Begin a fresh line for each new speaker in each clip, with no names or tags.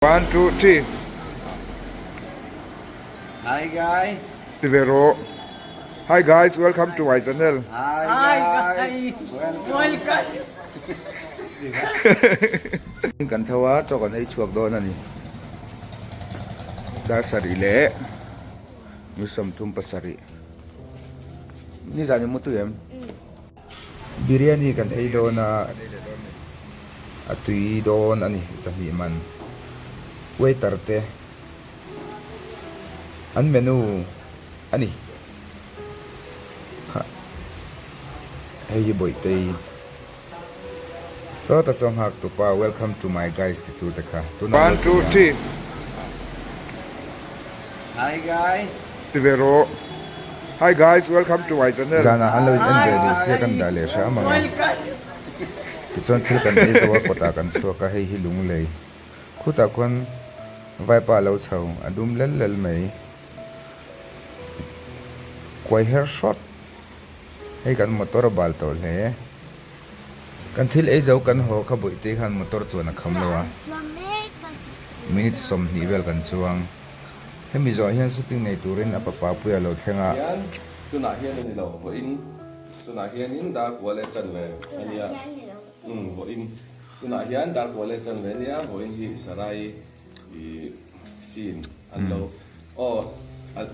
One two three.
Hi guys.
Ti ve rawh. Hi guys, welcome to my channel.
Hi guys.
Welcome.
Kan tho a, chaw kan ei chhuak dawn a ni. Dar sarih leh ni 37. Nizan i mu tui em? Biryani kan ei dawn a, a tui dawn a ni 200 man. Waiter te an menu a ni. Kha hei hi Bawihtei sawta saw nghak tupa welcome to my guys ti tu te kha tunah lo tui a.
Hi guys.
Ti ve rawh. Hi guys welcome to my channel. Zanah an lo in en ve duh sia kan dah leh hram ang a. Tichuan thil kan ei zo a kawtah kan chhuak a hei hi lunglei khutah khuan vaipa a lo chho a dum lel lel mai. Kuai her hrawt. Hei kan motor a bal tawh hle. Kan thil ei zo kan haw kha bawihte khan motor chuan a kham lo a. Minute 20 vel kan chuang. Hemi zawh hian shooting nei turin a papa puia lo thleng a.
Hian tunah hian a ni lo vawiin tunah hianin dar kua leh chan ve a nia umm vawiin tunah hian dar kua leh chan ve a nia vawiin hi Sarai ih scene an lo aw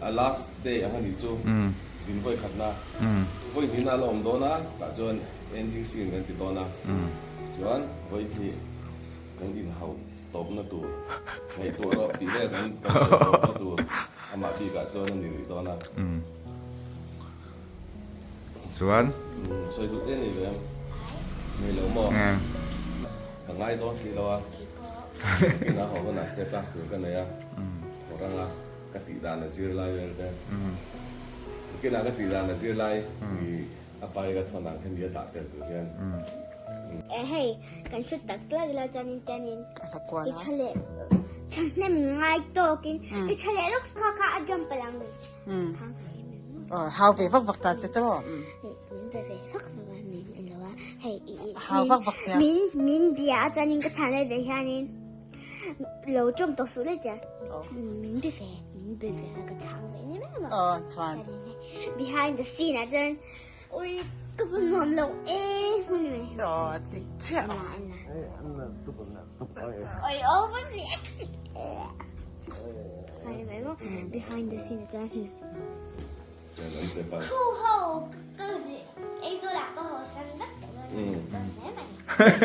a last day ang a nih chu zin vawi khatna vawi hnihna a la awm dawn a tah chuan ending scene kan ti dawn a chuan vawiin hi kan inhauh. Tawpna tur ngaihtuah rawh tih vel kan kan sawi tawpna tur amah bikah chuan a ni rih dawn a.
Chuan?
Sawi duh te a ni ve ang. Nei lo maw? Ka ngai dawn si lo a. Nakinah haw hunah status tur ka nei a. Haw ranga ka tih dan a zir lai vel te. Nakinah ka tih dan a zir lai i a pai ka thawn ang hemi a dah tel tur hian.
Hei kan hre tak tak lo chuanin tianin i tha leh thahnem ngai tawkin i tha leh lawk kha kha a jump palh ang
Hau ve vak vak ta che tawh
min be ve vak vak a min en lo a hei
Hau vak vak che
min min bia a chuanin ka chhan let ve hianin lo jump tawh suh le che min be ve min be ve a ka chhang ve ni mai maw
chuan
behind the scene ah chuan Ui, ka va nuam lo e hmun mai.
Aw, dik chiah.
Oi, over reacting. Hai mai mo behind the scene chuan. Khu ho ka zi ei zo la ka ho san vek tawh dawn hle mai.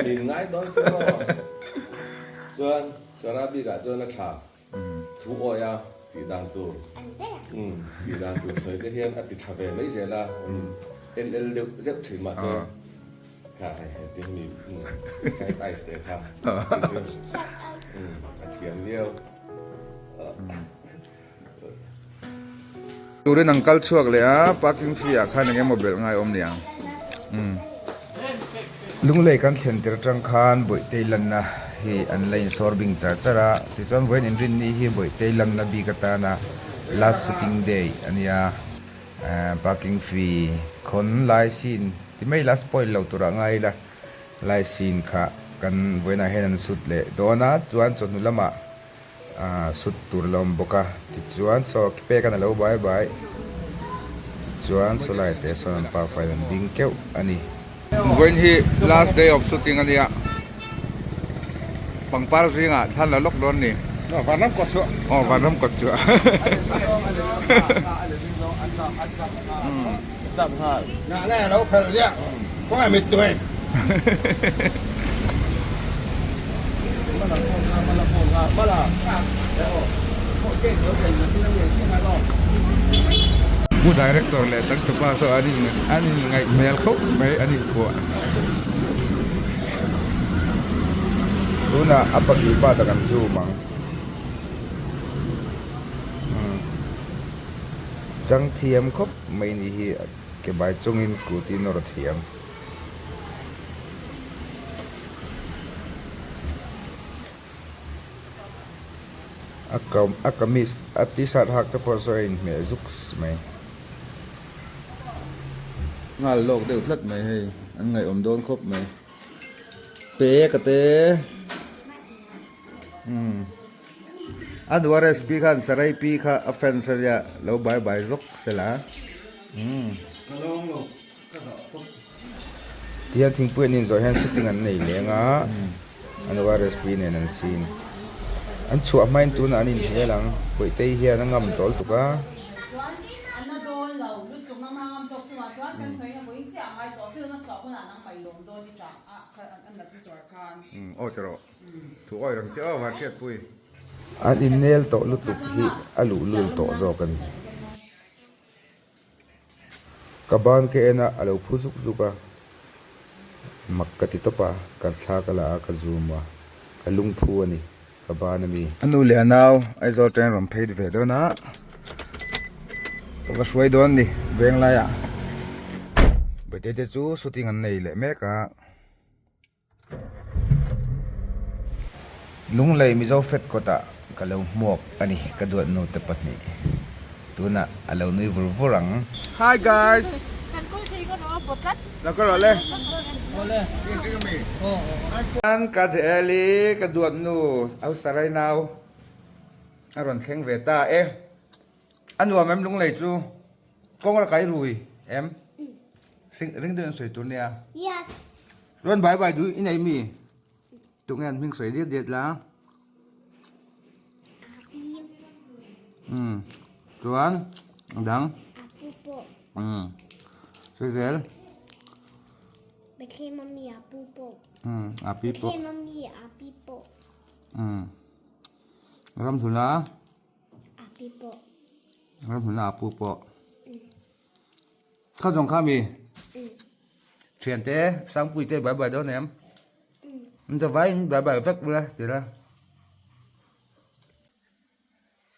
Min ngai dawn si maw. Chuan Sarah bikah chuan a tha. Thu awi a tih dan tur tih dan tur sawi te hian a ti tha ve mai zel a, el el deuh zeuh thin mahse kha hei hei ti hemi side eyes te kha chu chu a thiam viau.
Turin an kal chhuak leh a, parking fee ah khan eng emaw belh ngai awm niang. Lunglei kan thlen tir atang khan Bawihtei lanna hi an la insawr bing char char a, tichuan vawiin inrinni hi Bawihtei lanna bik atana last shooting day a nia, parking fee khawn lai scene ti mai ila spoil lo turah ngai ila lai scene kha kan vawiinah hian an shoot leh dawn a, chuan chawhnu lamah Sut tur la awm bawk a, tichuan saw pek an alo bai bai, tichuan saw lai te sawn an pa file an ding keuh a ni. Vawiin hi last day of shooting a nia, pangpar zingah thlan la lawk dawn ni. Aw vanram kawt chhuah. Aw vanram kawt chhuah. Pu Director leh changtupa saw an in an in ngaih hmel khawp mai an inkuah. Tunah a pahnih pa tak an zoom ang. Chang thiam khawp mai ni hi ke bai chungin scooty nawr thiam. A ka a kamis a t-shirt hak te pawh saw a inhmeh zuks mai. Nghal lawk deuh tlat mai hei an ngaihawm dawn khawp mai. Pe ka te. Umm. A nu RSP khan Sarai pi kha a fans a nia lo bye bye zawk sela. Umm. Tihian thingpui an inzawh hian shooting an nei leng a, an RSP nen an sin. An chhuah hmain tunah an inhel ang, Puihtei hian a ngam tawl tuk a. Aw ti rawh, thu awi rang che aw var hriatpui. An innel tawh lutuk hi a luhlul tawh zawk a ni. Ka ban ka en a, a lo phu zuk zuk a, mak ka ti tawp a, ka thla ka la a, ka zoom a, ka lungphu a ni, ka ban a mi. A nu leh a nau Aizawl train rawn phei ve dawn a, ka va hruai dawn ni veng laiah Bawihtei te chu shooting an nei leh mek a. Lunglei Mizo Fet kawtah ka lo hmuak a ni, ka duat nu te pahnih. Tunah a lo nui vur vur ang. Hi guys!
Kan kawl thei ka rawh a pawt tlat.
Lo ka rawh le. An ka che Eli, ka duat nu au sarai nau a rawn thleng ve ta e. A nuam em Lunglei chu? Kawng a kai rui em? Ring deuhin sawi tur nia.
Yes.
Rawn bai bai duh i nei mi? Tunge an hming sawi diat diat la? Umm chuan a dang? Umm sawi zel. Umm a pi pawh. Umm ramhluna. Ramhluna a pu pawh. Kha zawng kha mi? Thiante Sangpui te bai bai dawn em? An za vaiin bai bai vek ula ti la.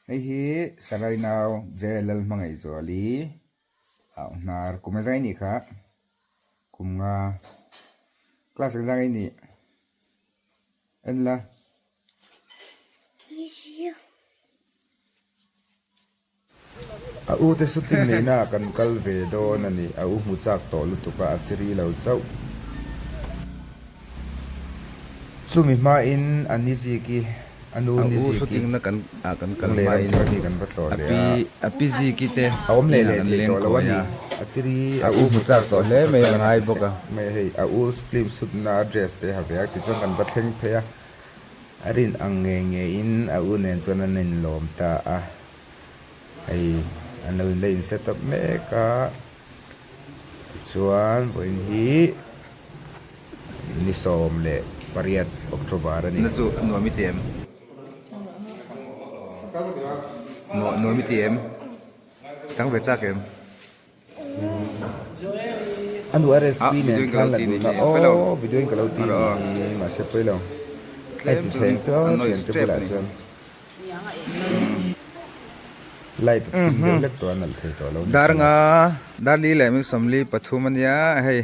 Hei hi Sarai nau JLL Hmangaihzuali au hnar kum a zai nih kha kum nga class a zai nih en la. A u te shooting neihna ah kan kal ve dawn a ni. A u hmu chak tawh lutuk a, a chiri lo chauh. Chumi hmain a ni ziki, a nu ni ziki, kan leh ram thar mi kan va tlawh leh a.
A pi ziki te
A awm leh leh thei tawh lo a ni. A chiri
a u hmu chak tawh hle mai a ngai bawk a.
Mai hei a u film shoot na a dress te ha ve a, tichuan kan va thleng phei a. A rin ang nge nge in a u nen chuan an inlawm ta a. Hei an lo inla in set up mek a, tichuan vawiin hi ni 18 October a ni.
Na chu nuam i ti em? Nuam i ti em? Chang ve chak em?
A nu RSP nen thlan la duhna aw video in ka lo ti ni hi mahse pawi lo hei ti thleng chuan thian te bulah chuan light a thim deuh hlek tawh a nalh thei tawh lo ni
Dar nga dar li leh min 43 ania hei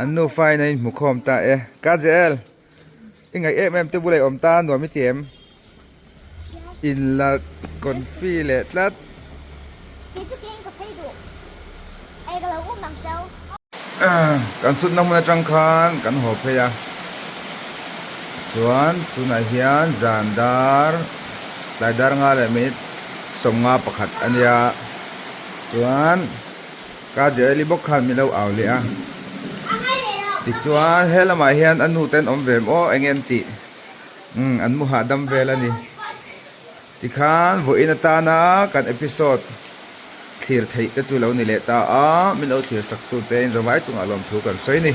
an nufa in a inhmu khawm ta e ka JL i ngaih em em te bulah i awm ta nuam i ti em? In la confi leh tlat.
Kan sutna hmun atang khan kan haw phei a, chuan tunah hian zan dar tlai dar nga leh minute 51 a nia, chuan ka Joel-i bawk khan min lo au leh a, tichuan he lamah hian a nu te an awm ve em aw eng nge an tih. Umm an mu hahdam vel a ni. Tikhan vawiin atana kan episode thlir theih te chu lo ni leh ta a, min lo thlir sak tute in zavai chungah lawmthu kan sawi ni.